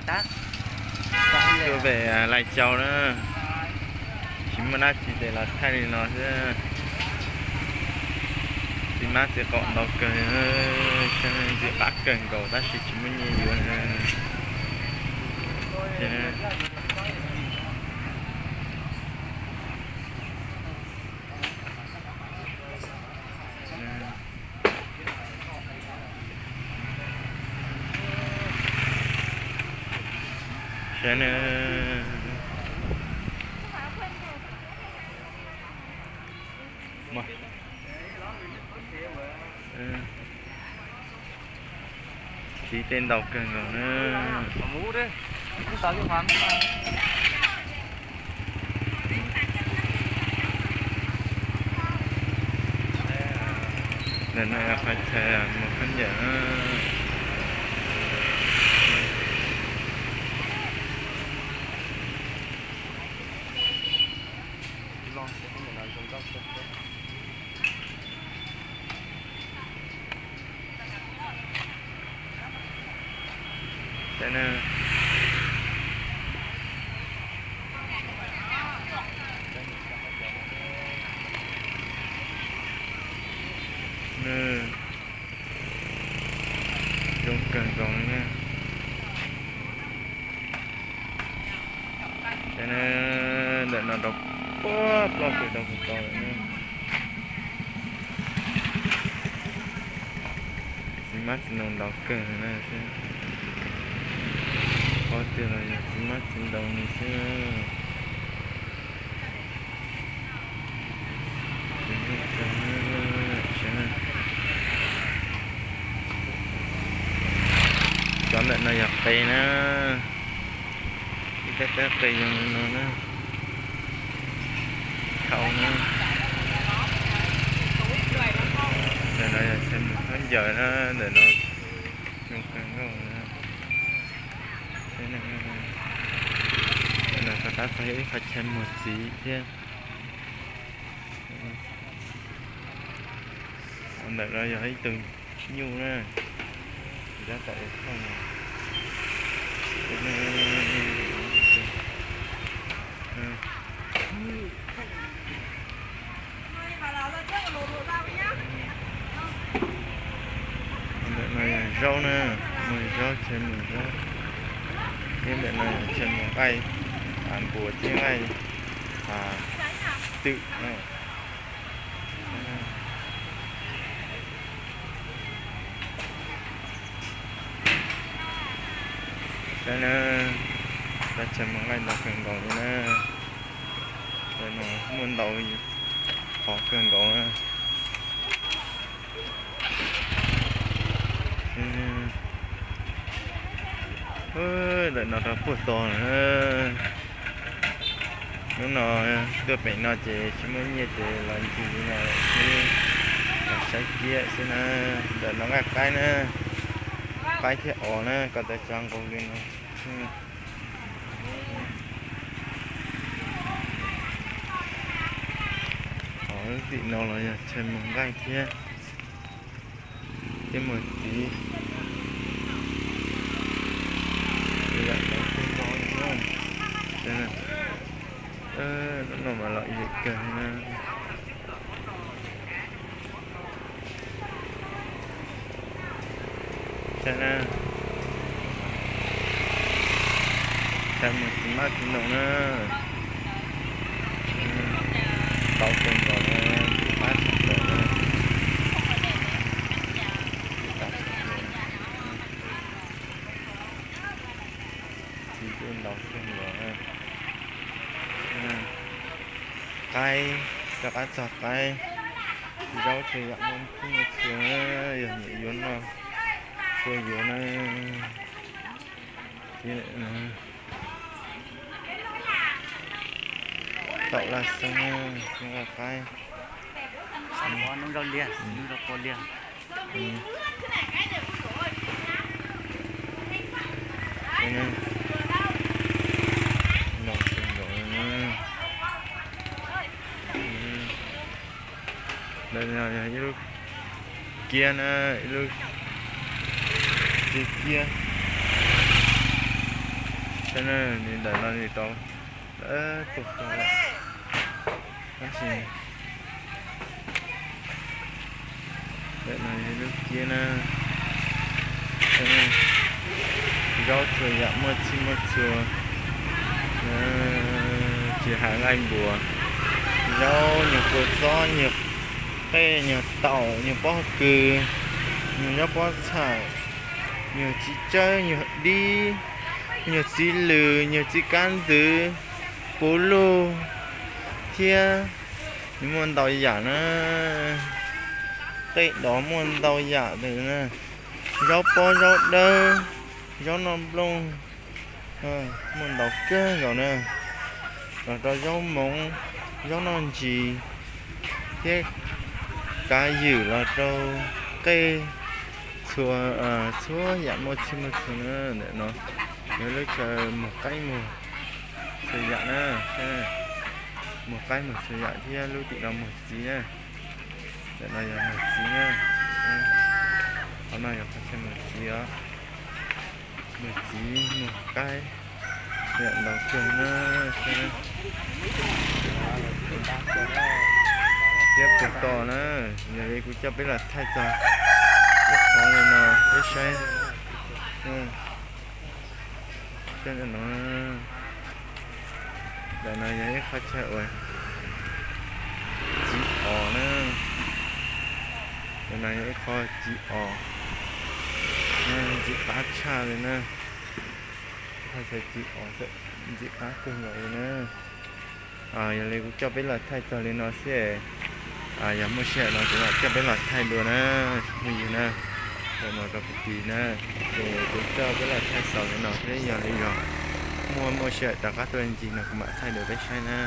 Tuaj pem Lai Châu na, tsis muaj dab tsi ces los thaij li no xwb. Txiv hmab txiv qaum ntau kawg, ntxim qab kawg nkaus tab sis tsis muaj nyiaj yuav. Saib na. Txiv tej ntau kawg nkaus na. Ntawm no yog qhov chaw mus khaub ncaws na. Zoo kawg nkaus li na. Ntawm no rau puag plaub pem rau puag tod lawm na. Txiv hmab txiv ntoo ntau kawg na. Qhov twg los yog txiv hmab txiv ntoo li xwb. Cov ntawm no yog qe na. Ib tab tab qe zoo li no na. Khau na. Ntawm no yog chaw mus khaub ncaws na, ntawm no zoo kawg nkaus na. Ntawm no rov qab txog ib qhov chaw mus txiv thiab. Ntawm no yog ib tug nyuj na, tab tom ua khoom. Ntawm no yog zaub na, mus zaub, chaw mus zaub. Thiab ntawm no yog chaw mus nqaij, npuas thiab nqaij twm na. Saib na, peb chaw mus nqaij ntau kawg nkaus li na. Muaj ntau qhov kawg nkaus na. Ntawm no rau puag tod na. Hnub no tuaj pem no ces tsis muaj nyiaj ces los ncig li no xwb, los saib kiab xwb na. Ntawm no nqaij qaib na, qaib thiab os na, ko taw tsa nqaus li no. Qhov tim no los yog chaw mus nqaij thiab, thiab mus txiv. Hnub no mas lom zem kawg na. Saib na, chaw mus txiv hmab txiv ntoo na. Ntau kawg nkaus na, txiv hmab txiv ntoo na. Txiv ntoo kawg nkaus na. Qaib, rov qab txog qaib. Zaub ces yam muaj txhua txhua, yog nyiam yuav no, txhua yuav na. Taum laj xeeb, qaib. Ntawm no yog ib lub kiab na, ib lub kiab. Saib na, li ntawm no li rau lawm puag tod lawm. Tab sis ntawm no yog lub ciab na. Saib na, zaub txhua yam muaj txhij muaj txhua, tsis hais nqaij npuas, zaub, nyuag kua txob, nyuag qej, nyuag taum, nyuag pob kws, nyuag zaub pob txhawm, nyuag txiv tsawb, nyuag dib, nyuag txiv lws, nyuag txiv kab ntxwv, puv luj thiab. Nws muaj ntau yam na, tej dov muaj ntau yam ntawd na, zaub pob zaub dawb, zaub noj nplooj, muaj ntau kawg nkaus na, los rau zaub moov, zaub noj ntsis thiab kav ywm los rau qej, txhua, txhua yam muaj txhij muaj txhua na. Ntawm no yog lub chaw muag qaib muag txhua yam na, muag qaib muag txhua yam thiab lub tim no muag txiv na. Ntawm no yog muag txiv na, qhov no yog qhov chaw muag txiv os, muag txiv muag qaib, yam ntau kawg na. Thiab puag tod na, yog li kuv coj peb los thaij txog ib qho li no peb saib. Ntawm no, ntawm no yog ib qho chaw uas txiv os na. Ntawm no yog ib qho txiv os, ntxim qab tshaj li na. Ib qho chaw txiv os, ntxim qab kawg nkaus li na. Yog li kuv coj peb los thaij txog li no xwb, yog muaj sij hawm no kuv mam coj peb los thaij dua na, tsoom phooj ywg na. Ntawm no rau kuv tis na, ces kuv coj peb los thaij xaus li no xwb, yog li yog muaj, muaj sij hawm rov qab tuaj ncig no kuv mam thaij dua peb saib na.